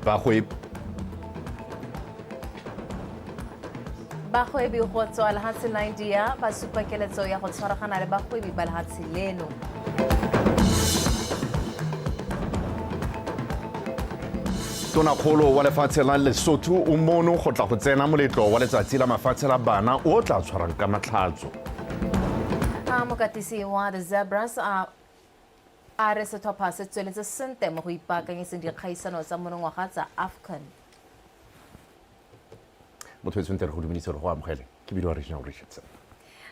Bagwebi Bagwebi go tswa lehatsheng la India ba supa keletso ya go tshwaragana le bagwebi ba lehatshe leno. Tonakgolo wa lefatshe la Lesotho o mono go tla go tsena moletlo wa letsatsi la mafatshe la bana o tla tshwarang ka Matlhatso. A mokatisi wa The Zebras a a re setlhopha se tsweletse sentle mo go ipaakanyetseng dikgaisano tsa monongwaga tsa AFCON. Motho e tshwanetse re go dumedise re go amogele ke bidiwa Reginald Richardson.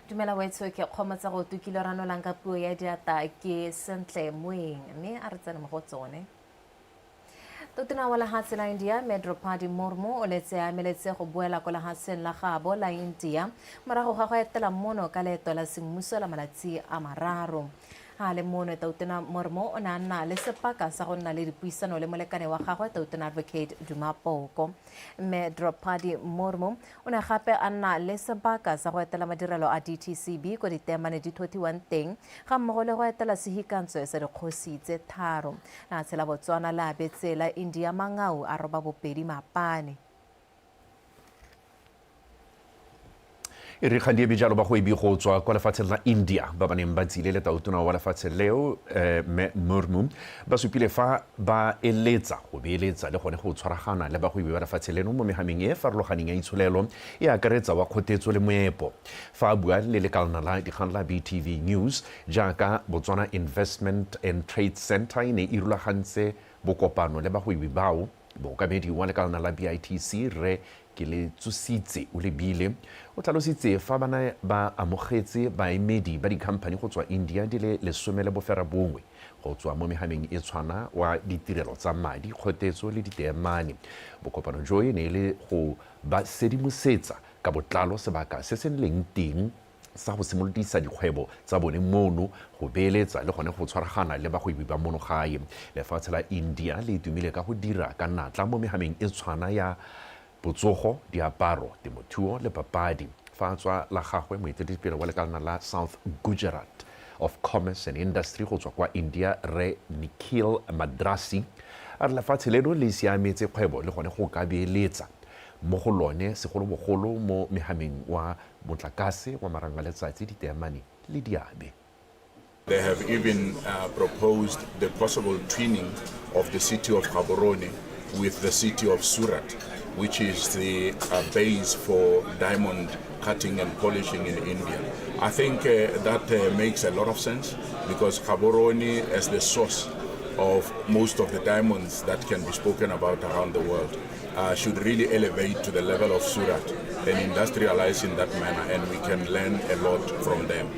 Dumela wetsho, ke kgomotsa go tukile ranolang ka puo ya diata ke Sentle Moeng, mme a re tsene mo go tsone. Totona wa lehatshe la India Mme Draupadi Murmu o letse a emeletse go boela ko lehatsheng la gaabo la India morago ga go etela mono ka leeto la semmuso la malatsi a mararo. A le mono, Tautona Murmu o ne a nna le sepaka sa go nna le dipuisano le molekane wa gagwe Tautona Advocate Duma Boko. Mme Draupadi Murmu o ne gape a nna le sebaka sa go etela madirelo a DTCB ko diteemane di thothiwang teng ga mmogo le go etela sehikantswe sa dikgosi tse tharo. Lehatshe la Botswana le abetse la India mangau a roba bopedi maapane. E re kgang di eme jalo, bagwebi go tswa kwa lefatsheng la India ba ba neng ba tsile le tautona wa lefatshe leo Mme Murmu ba supile fa ba eletsa go beeletsa le gone go tshwaragana le bagwebi ba lefatshe leno mo mehameng e e farologaneng ya itsholelo e akaretsa wa kgotetso le moepo. Fa a bua le lekalana la dikgang la BTV News jaaka Botswana Investment and Trade Centre e ne e rulagantse bokopano le bagwebi bao, Mookamedi wa lekalana la BITC, Rre Keletsositse Olebile, o tlhalositse fa ba ne ba amogetse baemedi ba dikhamphani go tswa India di le 19 go tswa mo mehameng e tshwana wa ditirelo tsa madi, kgotetso le diteemane. Bokopano jo e ne e le go ba sedimosetsa ka botlalo sebaka se se leng teng sa go simolodisa dikgwebo tsa bone mono, go beeletsa le gone go tshwaragana le bagwebi ba mono gae. Lefatshe la India le tumile ka go dira ka natla mo mehameng e tshwana ya botsogo, diaparo, temothuo le papadi. Fa a tswa la gagwe, moeteledipele wa lekalana la South Gujarat of Commerce and Industry go tswa kwa India, Rre Nikhil Madrasi, a re lefatshe leno le siametse kgwebo le gone go ka beeletsa mo go lone, segolobogolo mo mehameng wa motlakase wa marang a letsatsi, diteemane le diabe. They have even proposed the possible twinning of the city of Gaborone with the city of Surat, which is the base for diamond cutting and polishing in India. I think that makes a lot of sense because Gaborone as the source of most of the diamonds that can be spoken about around the world should really elevate to the level of Surat and industrialize in that manner, and we can learn a lot from them.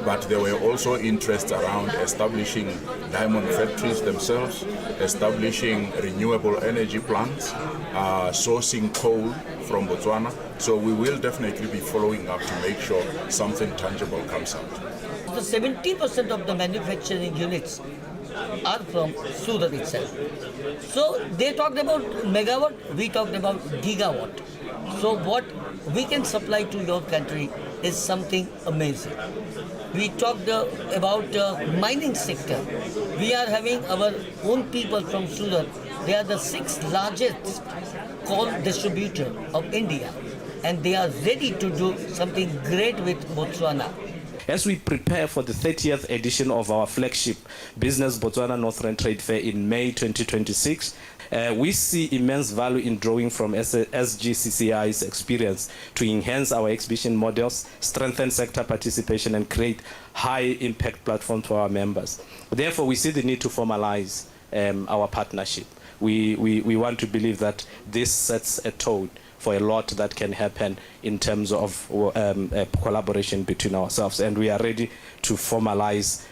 But there were also interests around establishing diamond factories themselves, establishing renewable energy plants, sourcing coal from Botswana. So we will definitely be following up to make sure something tangible comes out. The 70% of the manufacturing units are from Surat itself. So they talked about megawatt, we talked about gigawatt. So what we can supply to your country is something amazing. We talked about mining sector. We are having our own people from Surat. They are the 6th largest coal distributor of India, and they are ready to do something great with Botswana. As we prepare for the 30th edition of our flagship Business Botswana Northern Trade Fair in May 2026, we see immense value in drawing from SGCCI's experience to enhance our exhibition models, strengthen sector participation, and create high-impact platforms for our members. Therefore, we see the need to formalize our partnership. We want to believe that this sets a tone for a lot that can happen in terms of collaboration between ourselves, and we are ready to formalize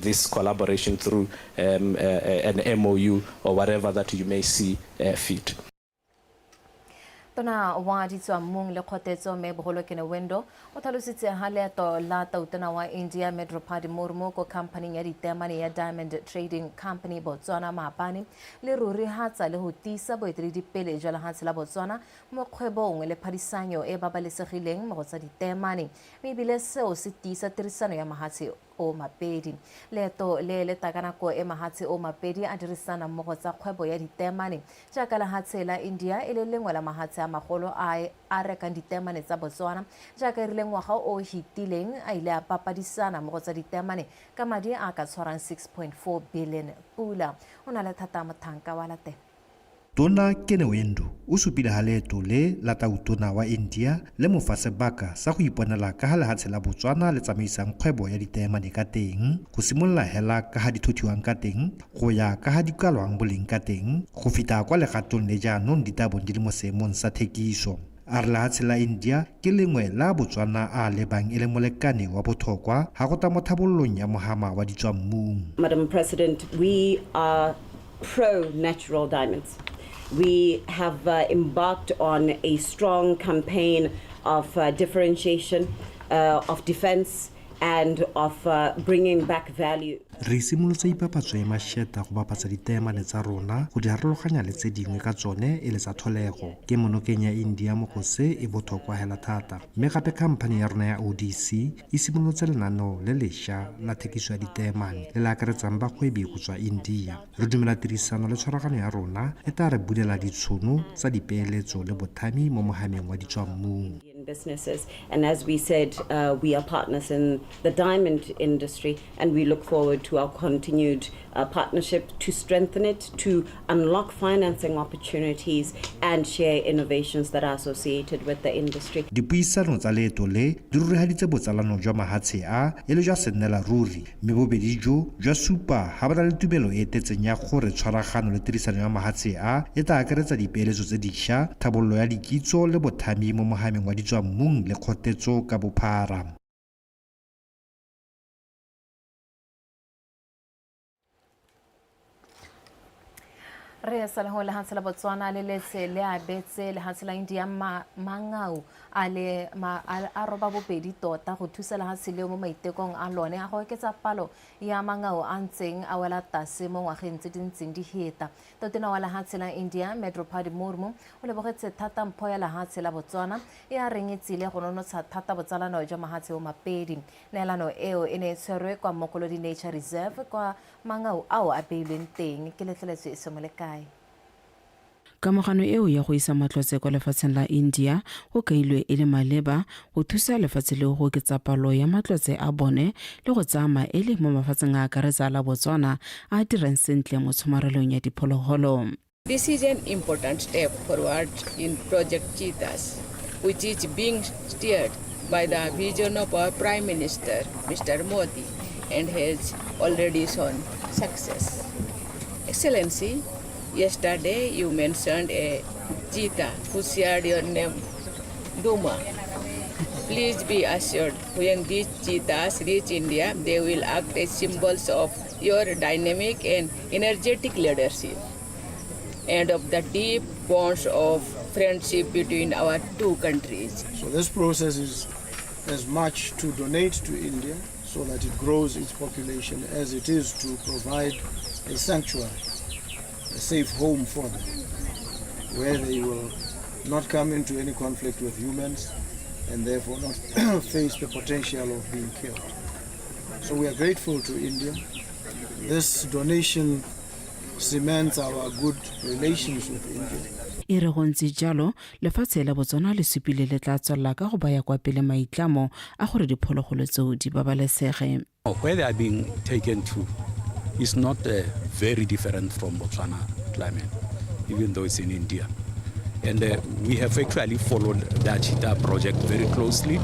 this collaboration through an MOU or whatever that you may see fit. Tona wa ditswammung le kgotetso Mme Bogolokene Wendo o tlhalositse ha leeto la tautona wa India Mme Draupadi Murmu ko khamphaning ya diteemane ya Diamond Trading Company Botswana maabane le rurihatsa le go tiisa boeteledipele jwa lehatshe la Botswana mo kgwebong le phadisanyo e babalesegileng mo go tsa diteemane, mme ebile seo se tiisa tirisano ya mahatshe. o mapedi. Leeto le le tla ka nako e mahatshe o mapedi a dirisana mmogo tsa kgwebo ya diteemane, jaaka lehatshe la India e le lengwe la mahatshe a magolo a a rekang diteemane tsa Botswana, jaaka e rile ngwaga o o fetileng a ile a papadisana mo go tsa diteemane ka madi a ka tshwarang 6.4 billion pula. O na le thata mothanka wa latela. Tona Kenewendo o supile ha leeto le la tautona wa India le mo fa sebaka sa go iponela ka ha lehatshe la Botswana le tsamaisang kgwebo ya diteemane ka teng, go simolola hela ka ha di thothiwang ka teng, go ya ka ha di kalwang boleng ka teng, go fita kwa legatong le jaanong di tla bong di le mo seemong sa thekiso. A re lehatshe la India ke lengwe la Botswana a lebang e le molekane wa botlhokwa ha go tla mo tlhabololong ya mohama wa ditswammung. Madam President, we are pro-natural diamonds. We have embarked on a strong campaign of differentiation, of defense, and of bringing back value. Re simolotse ipapatso ya mašeta go bapatsa diteemane tsa rona go di harologanya le tse dingwe ka tsone e le tsa tlholego. Ke monokeng ya India mo go se e botlhokwa hela thata, mme gape khamphane ya rona ya ODC e simolotse lenaneo le lešwa la thekiso ya diteemane le le akaretsang bagwebi go tswa India. Re dumela tirisano le tshwaragano ya rona e tla re bulela ditšhono tsa dipeeletso le bothami mo mohameng wa ditswammung. Businesses. And as we said, we are partners in the diamond industry, and we look forward to our continued partnership to strengthen it, to unlock financing opportunities, and share innovations that are associated with the industry. Dipuisano tsa leeto le di rurihaditse botsalano jwa mahatshe a e le jwa sennela ruri, mme bobedi jo jwa supa ha ba na le tumelo e tetseng ya gore tshwaragano le tirisano ya mahatshe a e tla akaretsa dipeeletso tse dišwa, tlhabololo ya dikitso le bothami mo mohameng wa ditswammung le kgotetso ka bophara. Re sa le ho lehatshe la Botswana le letse le abetse lehatshe la India mangau a le a roba bobedi tota go thusa lehatshe leo mo maitekong a lone a go oketsa palo ya mangau a ntseng a wela tlase mo ngwageng tse di ntseng di heta. Tautona wa lehatshe la India Draupadi Murmu o lebogetse thata mpho ya lehatshe la Botswana e a reng e tsile go nonotsha thata botsalano jwa mahatshe o mapedi. Neelano eo e ne e tshwerwe kwa Mokolodi Nature Reserve kwa mangau ao a beilweng teng ke letleletswe e se mo le kae. Kamogano eo ya go isa matlotse kwa lefatsheng la India go kailwe e le maleba go thusa lefatshe leo go oketsa palo ya matlotse a bone le go tsaya maele mo mafatsheng a akaretsa la Botswana a dirang sentle mo tshomarelong ya diphologolo. This is an important step forward in Project Cheetahs, which is being steered by the vision of our Prime Minister, Mr. Modi, and has already shown success. Excellency, yesterday you mentioned a cheetah who shared your name, Duma. Please be assured, when these cheetahs reach India, they will act as symbols of your dynamic and energetic leadership and of the deep bonds of friendship between our two countries. So this process is as much to donate to India so that it grows its population as it is to provide a sanctuary, a safe home for them, where they will not come into any conflict with humans and therefore not face the potential of being killed. So we are grateful to India. This donation cements our good relations with India. E re go ntse jalo, lefatshe la Botswana le supile le tla tswelela ka go baya kwa pele maitlamo a gore diphologolo tseo di babalesege. Where they are being taken to is not very different from Botswana climate, even though it's in India. And we have actually followed the Cheetah project very closely.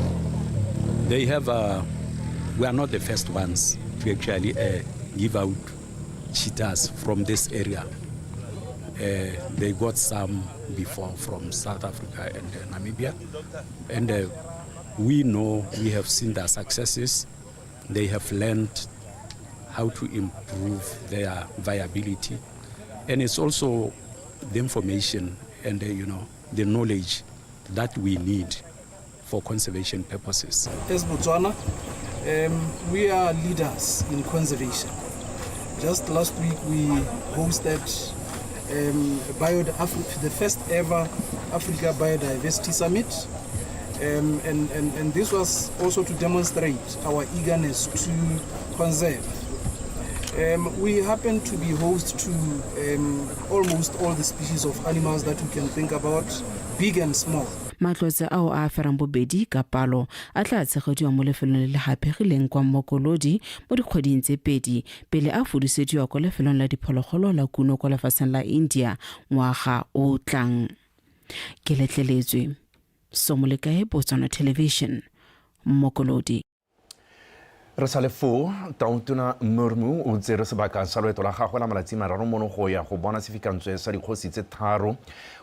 We are not the first ones to actually give out cheetahs from this area. They got some before from South Africa and Namibia. And we know, we have seen their successes. They have learned how to improve their viability. And it's also the information and the knowledge that we need for conservation purposes. As Botswana, we are leaders in conservation. Just last week we hosted the first ever Africa Biodiversity Summit, And this was also to demonstrate our eagerness to conserve. We happen to be host to almost all the species of animals that you can think about, big and small. Matlotse ao a ferang bobedi ka palo a tla tshegediwa mo lefelong le le haphegileng kwa Mokolodi mo dikgweding tse 2 pele a fudusediwa kwa lefelong la diphologolo la Kuno kwa lefatsheng la India ngwaga o tlang. Ke letleletswe Somolekae, Botswana Television, Mokolodi. Re sa le foo, Tautona Murmu o tsere sebaka sa loeto la gagwe la malatsi 3 mono go ya go bona sefikantswe sa dikgosi tse 3.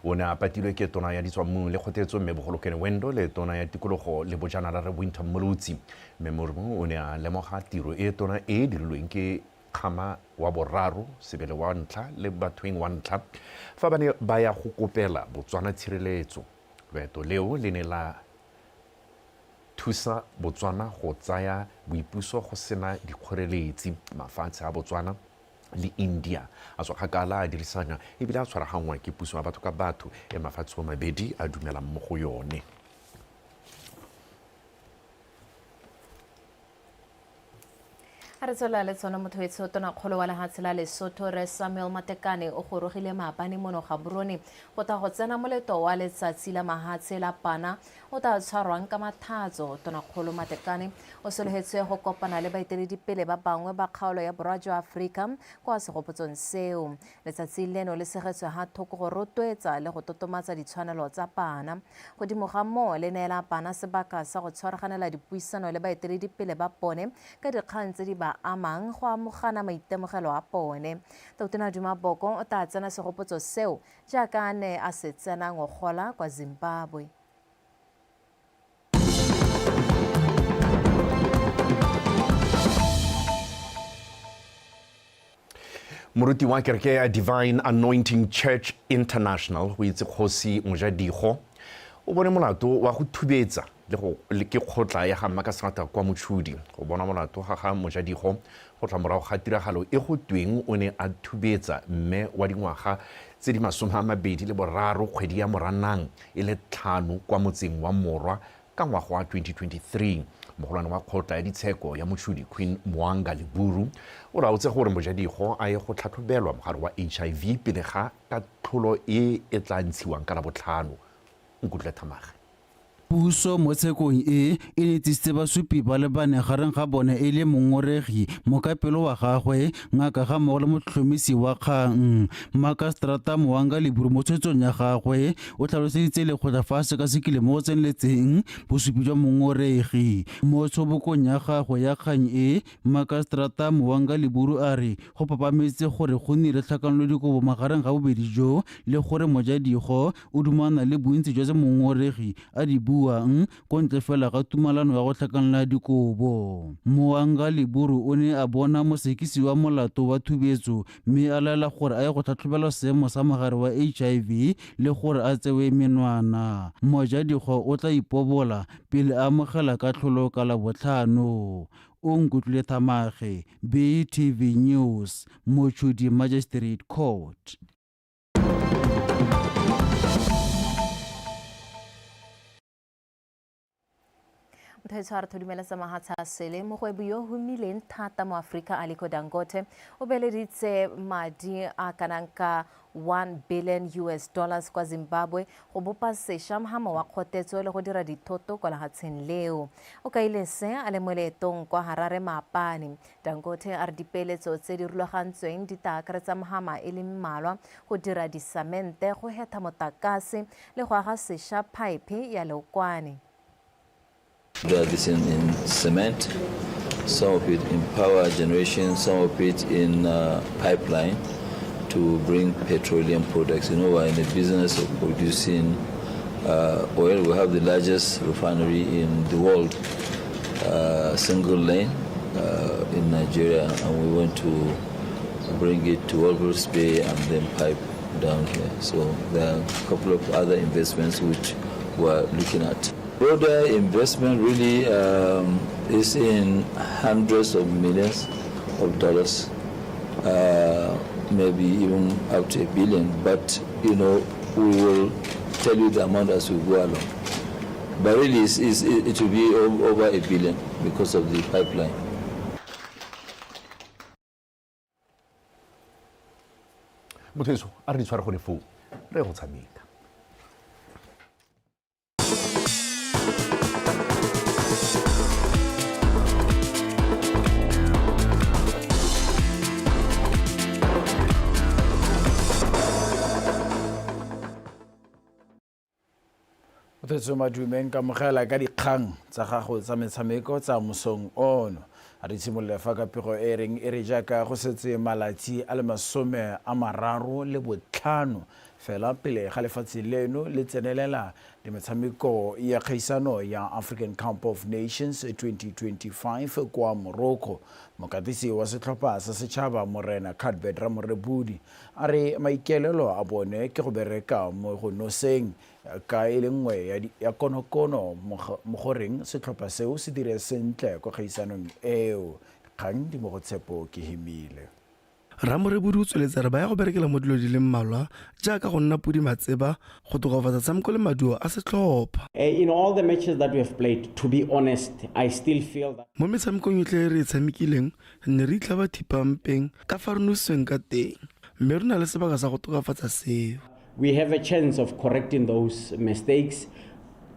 O ne a patilwe ke tona ya ditswammung le kgotetso mme Bogolokene Wendo le tona ya tikologo le bojanala Rre Winter Mmolotsi. Mme Murmu o ne a lemoga tiro e tona e dirilweng ke Kgama wa boraro, Sebele wa ntlha le Bathoeng wa ntlha fa ba ne ba ya go kopela Botswana tshireletso. Loeto leo le ne la thusa Botswana go tsaya boipuso go sena dikgoreletsi. Mafatshe a Botswana le India a tswa kgakala a dirisanya ebile a tshwaraganngwa ke puso ya batho ka batho e mafatshe a mabedi a dumelang mo go yone. A re tswelela le tsone motho etsho. Tonakgolo wa lehatshe la Lesotho Rre Samuel Matekane o gorogile maabane mono Gaborone go tla go tsena moleto wa letsatsi la mahatshe la pana o tla tshwarwang ka mathatso. Tonakgolo Matekane o sologetswe go kopana le baeteledipele ba bangwe ba kgaolo ya borwa jwa Aforika kwa segopotsong seo. Letsatsi leno le segetswe ha thoko go rotloetsa le go totomatsa ditshwanelo tsa bana. Godimo ga moo le neela bana sebaka sa go tshwaraganela dipuisano le baeteledipele ba bone ka dikgang tse di ba amang go amogana maitemogelo a bone. Tautona Duma Boko o tla tsena segopotso seo jaaka a ne a se tsena ngogola kwa Zimbabwe. Moruti wa kereke ya Divine Anointing Church International go itse Kgosi Mojadigo o bone molato wa go thubetsa le go ke kgotla ya ga Mmakasata kwa Mochudi. Go bona molato ga ga Mojadigo go tla morago ga tiragalo e go tweng o ne a thubetsa mme wa dingwaga tse di 23 kgwedi ya Moranang e le 5 kwa motseng wa Morwa ka ngwaga wa 2023. Mogolwane wa kgotla ya ditsheko ya Mochudi Queen Mwanga Leburu o laotse gore Mojadigo a ye go tlhatlhobelwa mogare wa HIV pele ga katlholo e e tla ntshiwang ka Labotlhano. Nkutlwe Thamaga. Puso mo tshekong e e ne tsisitse basupi ba le bane, gareng ga bone e le mongoregi, mokapelo wa gagwe, ngaka ga mmogo le motlhotlhomisi wa kgang. Makaseterata Moanga Leburu mo tshwetsong ya gagwe o tlhaloseditse lekgotla fa a sekasekile mo go tseneletseng bosupi jwa mongoregi. Mo tshobokong ya gagwe ya kgang e, Makaseterata Moanga Leburu a re go papametse gore go nnile tlhakanelodikobo magareng ga bobedi jo le gore Mojadigo o dumana le bontsi jwa tse mongoregi a di buang ko ntle fela ga tumalano ya go tlhakanela dikobo. Moanga Leburu o ne a bona mosekisi wa molato wa thubetso mme a laela gore a ye go tlhatlhobelwa seemo sa mogare wa HIV le gore a tsewe menwana. Mojadigo o tla ipobola pele a amogela katlholo ka Labotlhano. O Nkutlwile Thamage, BTV News, Mochudi Magistrate Court. Motho etsho a re thodumeletse mahatsha a sele. Mogwebi yo humileng thata mo Aforika Aliko Dangote o beeleditse madi a kanang ka 1 billion US dollars kwa Zimbabwe go bopa sešwa mhamo wa kgotetso le go dira dithoto kwa lehatsheng leo. O kaile se a le mo leetong kwa Harare maapane. Dangote a re dipeeletso tse di rulagantsweng di tla akaretsa mhama e le mmalwa go dira disamente, go hetha motlakase le go aga sešwa phaephe ya leokwane. This in cement, some of it in power generation, some of it in pipeline to bring petroleum products. You know, we're in the business of producing oil. We have the largest refinery in the world, single lane in Nigeria, and we want to bring it to Walvis Bay and then pipe down here. So there are a couple of other investments which we're looking at. Broader investment really is in hundreds of millions of dollars, maybe even up to $1 billion. But you know, we will tell you the amount as we go along. But really, it's, it's, it will be over a billion because of the pipeline. Motho eso a re di tshware gone foo re go tshameka. Mothetso Madume nkamogela ka dikgang tsa gago tsa metshameko tsa mosong ono. A re tshimolole fa ka pego e reng e re jaaka go setse malatsi a le 35 fela pele ga lefatshe leno le tsenelela le metshameko ya kgaisano ya African Cup of Nations 2025 kwa Morocco. Mokatisi wa setlhopha sa setšhaba Morena Cuthbert Ramorebudi a re maikaelelo a bone ke go bereka mo go noseng ka e le nngwe ya konokono mo goreng setlhopha seo se dire sentle kwa kgaisanong eo. Dikgang di mo go Tshepo Kehimile. Ramorebudi o tsweletse re ba ya go berekela mo dilo di le mmalwa jaaka go nna podi matseba, go tokafatsa tshameko le maduo a setlhopha. In all the matches that we have played, to be honest, I still feel that. Mo metshamekong yotlhe e re e tshamekileng, re ne re itlhaba thipa mpeng ka fa re nositsweng ka teng, mme re na le sebaka sa go tokafatsa seo. We have a chance of correcting those mistakes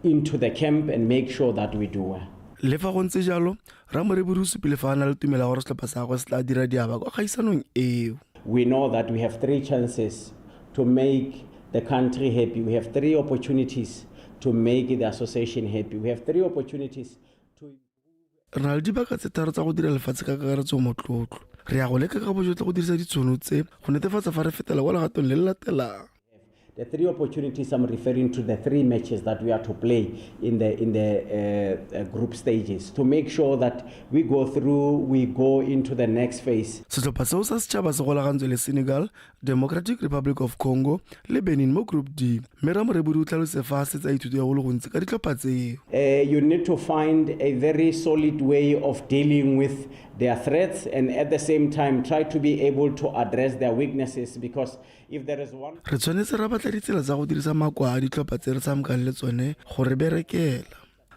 into the camp and make sure that we do well. Le fa go ntse jalo, Ramorebudi o supile fa a na le tumelo ya gore setlhopha sa gagwe se tla dira diaba kwa kgaisanong eo. We know that we have three chances to make the country happy. We have three opportunities to make the association happy. We have three opportunities to Re na le dibaka tse tharo tsa go dira lefatshe ka kakaretso motlotlo. Re ya go leka ka bojotlhe go dirisa ditshono tse go netefatsa fa re fetela kwa legatong le le latelang. The three opportunities, I'm referring to the three matches that we are to play in the group stages to make sure that we go through, we go into the next phase. Setlhopha seo sa setšhaba se golagantswe le Senegal, Democratic Republic of Congo le Benin mo Group D, mme Ramorebudi o tlhalositse fa a setse a ithutile go le gontsi ka ditlhopha tseo. You need to find a very solid way of dealing with their threats and at the same time try to be able to address their weaknesses, because if there is one. Re tshwanetse ra batla ditsela tsa go dirisa makoa a ditlhopha tse re tshamekang le tsone go re berekela.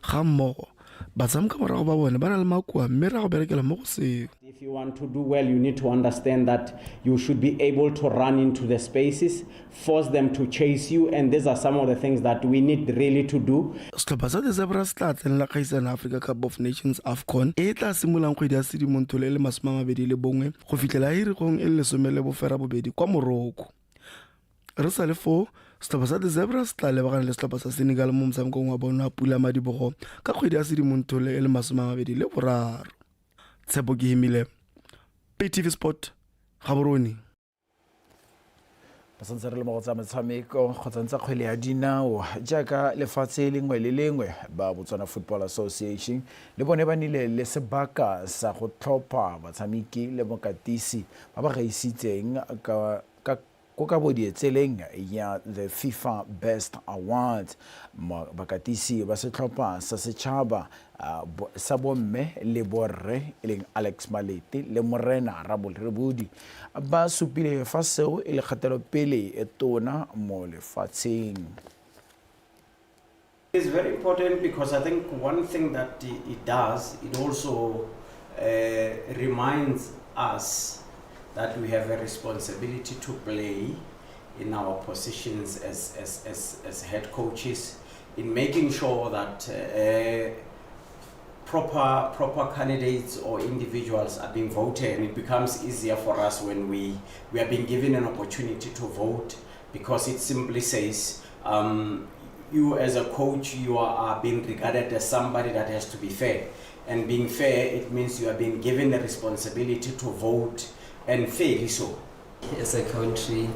Ga mmogo, batshameka morago ba bone ba na le makoa mme ra go berekela mo go seo. If you want to do well, you need to understand that you should be able to run into the spaces, force them to chase you, and these are some of the things that we need really to do. Setlhopha sa The Zebras se tla tsenela kgaisano ya Africa Cup of Nations, AFCON, e e tla simololang kgwedi ya Sedimonthole e le 21 go fitlhela Hirikgong e le 18 kwa Morocco. Re sa le foo, setlhopha sa The Zebras se tla lebagana le setlhopha sa Senegal mo motshamekong wa bone wa pula madibogo ka kgwedi ya Sedimonthole e le 23. Tshepo Kehimile, PTV Sport, Gaborone. Ba santse re le mo go tsa metshameko kgotsa ntsa kgwele ya dinao. Jaaka lefatshe lengwe le lengwe, ba Botswana Football Association le bone ba nile le sebaka sa go tlhopha batshameki le mokatisi ba ba gaisitseng ka ko ka bodietseleng ya the FIFA Best Awards. Bakatisi ba setlhopha sa setšhaba sa bomme le borre e leng Alex Malete le Morena Ramorebudi ba supile fa seo e le kgatelopele e tona mo lefatsheng. It's very important because I think one thing that it does, it also reminds us that we have a responsibility to play in our positions as head coaches in making sure that proper candidates or individuals are being voted. And it becomes easier for us when we are being given an opportunity to vote, because it simply says you as a coach, you are being regarded as somebody that has to be fair. And being fair, it means you are being given the responsibility to vote, and fairly so. As a country,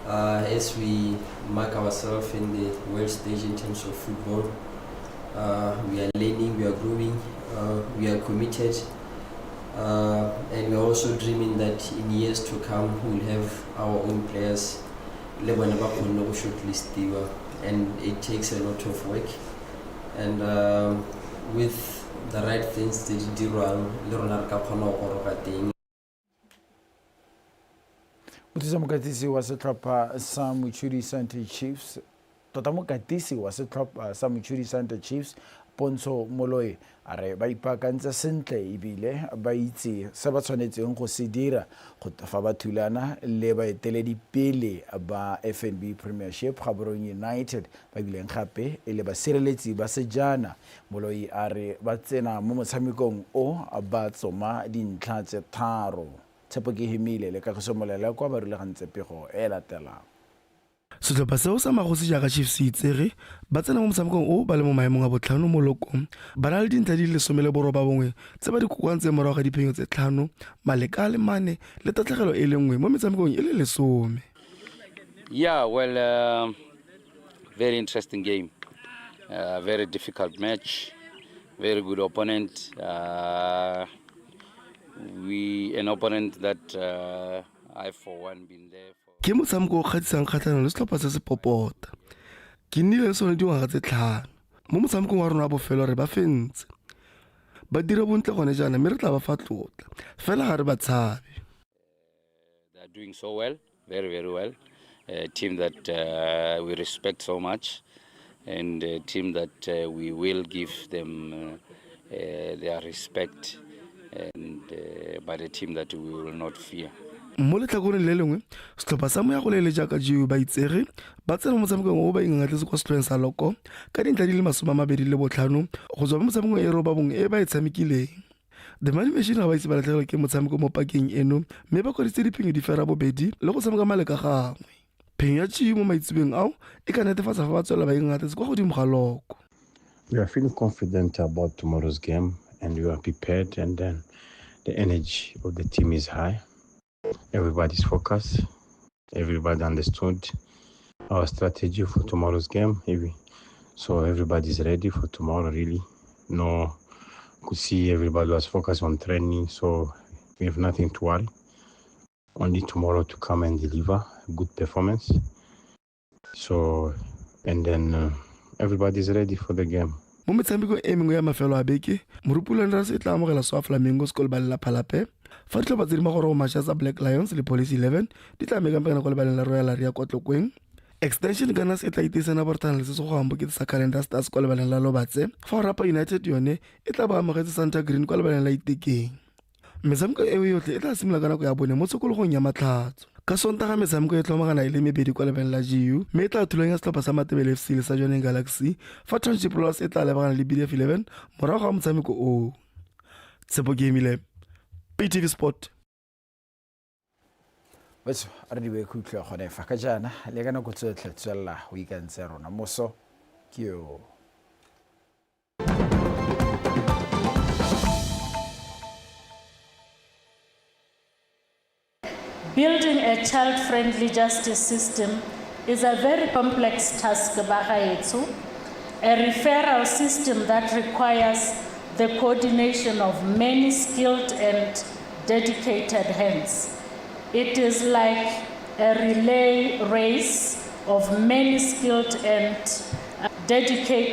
as we mark ourselves in the world stage in terms of football, we are learning, we are growing, we are committed, and we are also dreaming that in years to come we'll have our own players. Le bone ba kgonne go shortlistiwa, and it takes a lot of work, and with the right things tse di dirwang le rona re ka kgona go goroga teng. Mothusa mokatisi wa setlhopha sa Mochudi Center Chiefs Tota mokatisi wa setlhopha sa Mochudi Center Chiefs Pontsho Moloi a re ba ipaakantse sentle ebile ba itse se ba tshwanetseng go se dira fa ba thulana le baeteledipele ba FNB Premiership Gaborone United ba bileng gape e le basireletsi ba sejana. Moloi a re ba tsena mo motshamekong o ba tsoma dintlha tse tharo. Tshepo ke hemile le Kagiso Molelekwa ba rulagantse pego e latelang. Setlhopha seo sa magosi jaaka Chiefs se itsege, ba tsena mo motshamekong o ba le mo maemong a botlhano mo lokong, ba na le dintlha di le 18 tse ba di kokoantseng morago ga diphenyo tse tlhano, maleka a le mane le tatlhegelo e le nngwe mo metshamekong e le lesome. Yeah, well, very interesting game, very difficult match, very good opponent. We an opponent that I for one been there for. Ke motshameko o kgatlhisang kgatlhanong le setlhopha se se popota. Ke nnile le sone dingwaga tse tlhano. Mo motshamekong wa rona wa bofelo re ba fentse. Ba dira bontle gone jaana mme re tla ba fa tlotla, fela ga re ba tshabe. They are doing so well, very, very well. A team that we respect so much, and a team that we will give them their respect, and but a team that we will not fear. Mo letlhakoreng le lengwe, setlhopha sa moya go le jaaka GU ba itsege, ba tsena mo motshamekong o ba ingangatletse kwa setlhoeng sa loko ka dintlha di le 25 go tswa mo motshamekong e 9 e ba e tshamekileng. The Money Machine ga ba ise ba latlhegelwe ke motshameko mo pakeng eno mme ba kwadisitse diphenyo di fera bobedi le go tshameka maleka gangwe. Phenyo ya GU mo maitsebeng ao e ka netefatsa fa ba tswelela ba ingangatletse kwa godimo ga loko. We are feeling confident about tomorrow's game and we are prepared, and then the energy of the team is high. Everybody's focused. Everybody understood our strategy for tomorrow's game. So everybody's ready for tomorrow, really. No, could see everybody was focused on training, so we have nothing to worry. Only tomorrow to come and deliver a good performance. So, and then everybody's ready for the game. Mo metshamekong e mengwe ya mafelo a beke, Morupule Wanderers e tla amogela Swa Flamingos ko lebaleng la Phalape, fa ditlhopha tse di magoro mašwa tsa Black Lions le Police 11 di tla mekampekana kwa lebaleng la Royal Area kwa Tlokweng. Extension Gunners e tla iteisana borthana le se se gogang bokete sa Calendar Stars kwa lebaleng la Lobatse, fa Orapa United yone e tla ba amogetse Santa Green kwa lebaleng la Itekeng. Metshameko eo yotlhe e tla simolola ka nako ya bone mo tshokologong ya Matlhatso. Ka Sontaga metshameko e tlhomagana e le mebedi kwa lebaleng la GU, mme e tla thulanya setlhopha sa Matebele FC le sa Jwaneng Galaxy, fa Township Rollers e tla lebagana le BDF 11 morago ga motshameko oo. Tshepo Kemile, BTV Sport. Batho a re di be khutlo gone fa ka jaana le ka nako tsotlhe tswelela o ikantse rona moso ke yo. Building a child-friendly justice system is a very complex task, bagaetsho. A referral system that requires the coordination of many skilled and dedicated hands. It is like a relay race of many skilled and dedicated